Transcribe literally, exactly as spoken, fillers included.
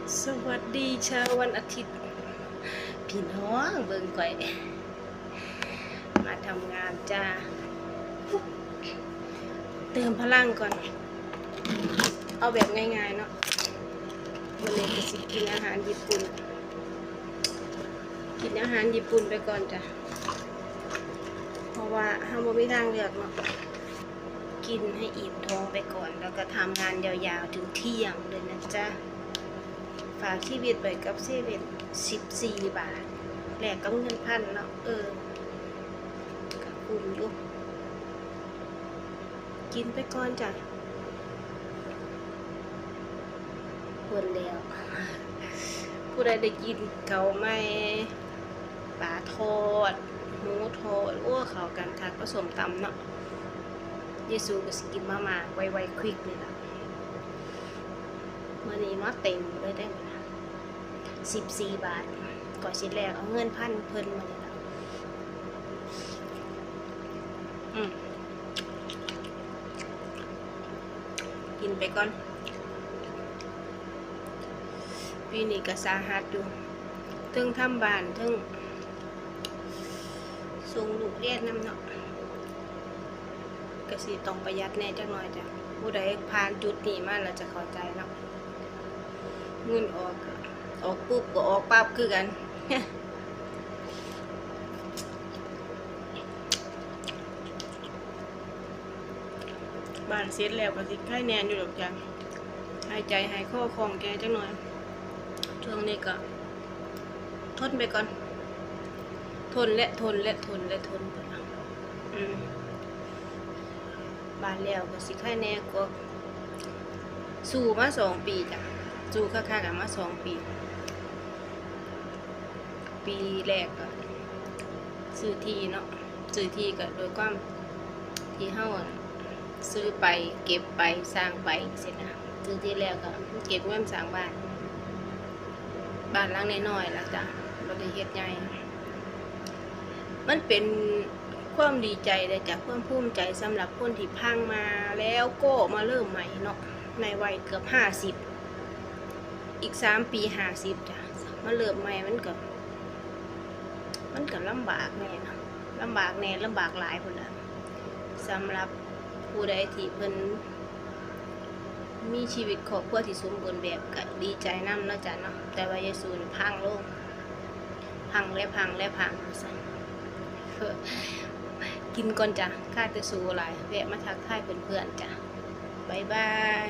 สวัสดีเช้าวันอาทิตย์ พี่น้องเบิ่งก่อย มาทำงานจ้า เติมพลังก่อน เอาแบบง่ายๆเนาะ วันนี้ก็สิกินอาหารญี่ปุ่น กินอาหารญี่ปุ่นไปก่อนจ้ะ เพราะว่าเราบ่มีทางเลือกเนาะ กินให้อิ่มท้องไปก่อน แล้วก็ทำงานยาวๆถึงเที่ยงเลยนะจ๊ะ ฝากชีวิตไว้กับเซเว่น สิบสี่บาท แลกกับเงินพันเนาะ เออ ก็คุ้มอยู่ กินไปก่อนจ้ะ เพิ่นแล้ว ผู้ใดได้กินเกาไหม ปลาทอด หมูทอด โอ้ เข้ากันคักกับส้มตำเนาะ เยซูก็สิกินมาม่าไวๆควิกนี่ล่ะ มื้อนี้มาเต็มเลยเด้ สิบสี่บาท ก็สิแลกเอาเงินพันเพิ่นมื้อนี้ล่ะ อืม กินไปก่อน ปีนี้ก็สาหัสอยู่ เทิงทำบ้าน เทิงส่งลูกเรียนนำเนาะ ก็สิต้องประหยัดแหน่จักหน่อยจ้ะ ผู้ใดผ่านจุดนี้มาแล้วจะเข้าใจเนาะ เงินออกก็ออกปุ๊บก็ออกปั๊บคือกัน บ้านเสร็จแล้วก็สิไคแหน่อยู่ดอกจ้ะ หายใจหายคอคล่องแคล่วจักหน่อย ช่วงนี้ก็ทนไปก่อน ทนและทนและทนและทนไป อืม บ้านแล้วก็สิไคแหน่กว่า สู้มาสองปีจ้ะ สู้คักๆกันมาสองปี ปีแรกก็ซื้อที่เนาะ ซื้อที่ก็โดยความที่เฮาอะซื้อไปเก็บไปสร้างไปจั่งซี้นะ ซื้อที่แล้วก็เก็บเงินสร้างบ้าน บ้านหลังน้อยๆล่ะจ้ะ บ่ได้เฮ็ดใหญ่ มันเป็นความดีใจและจากความภูมิใจสำหรับคนที่พังมาแล้วก็มาเริ่มใหม่เนาะ ในวัยเกือบห้าสิบ อีกสามปีห้าสิบจ้ะ มาเริ่มใหม่มันก็ มันก็ลำบากแหน่เนาะ ลำบากแหน่ ลำบากหลายพู้นล่ะ สำหรับผู้ใดที่เพิ่นมีชีวิตครอบครัวที่สมบูรณ์แบบก็ดีใจนำเนาะจ้ะเนาะ แต่ว่ายายสูนี่พังลง พังและพังและพังว่าซั่น กินก่อนจ้ะ คาแต่สูหลาย แวะมาทักทายเพื่อนๆจ้ะ บ๊ายบาย